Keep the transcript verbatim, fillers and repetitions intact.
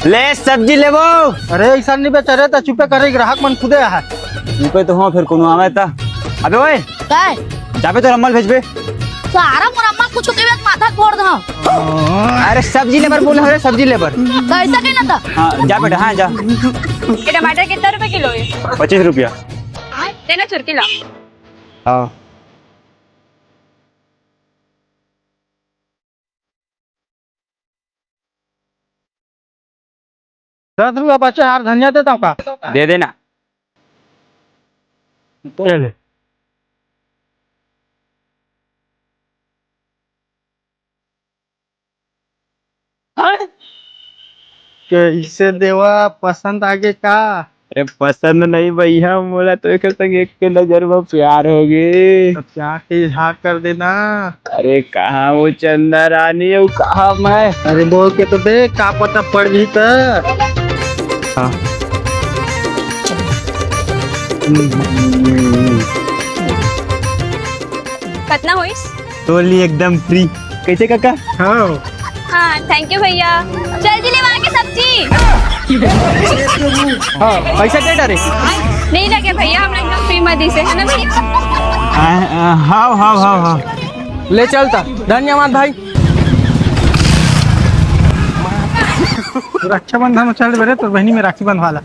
ले सब्जी लेबो। अरे ऐसा नहीं बेच रे, त चुपे करे, ग्राहक मन खुदे आहे। चुपे तो हो, फिर कोनो आवे त। अबे ओए, काय? जाबे तो अम्मा ल भेजबे। सारा मोर अम्मा कुछ के बाद माथा फोड़ दो। अरे सब्जी लेबर बोले हो रे, सब्जी लेबर। कैसा के ना था? हाँ, जा बेटा, हाँ, जा। ये टमाटर कितना रुपए किलो है? पच्चीस रुपया। देना छुरकी ला। हाँ। दस रुपया बचे यार, धनिया देता हूँ का? दे देना। ले ले। कैसे देवा, पसंद आगे का? अरे पसंद नहीं भैया, मोला तो एक संग एक के नजर में प्यार हो गे। तो क्या के इजहार कर देना। अरे कहाँ वो चंदा रानी, वो कहाँ मैं? अरे बोल के तो देख, का पता पड़ गई त। हाँ। कितना होइस? टोली एकदम फ्री। कैसे काका? हाँ। हाँ, थैंक यू भैया। जल्दी लेवा के सब्जी। हाँ, पैसा दे डारे। नहीं लगे भैया, हम एकदम फ्री मदी से, है ना भैया? हाँ, हाँ, हाँ, हाँ, हाँ। ले चलता। धन्यवाद भाई। रक्षाबंधन में चल बेरे, तोर बहनी में राखी बंधवाला।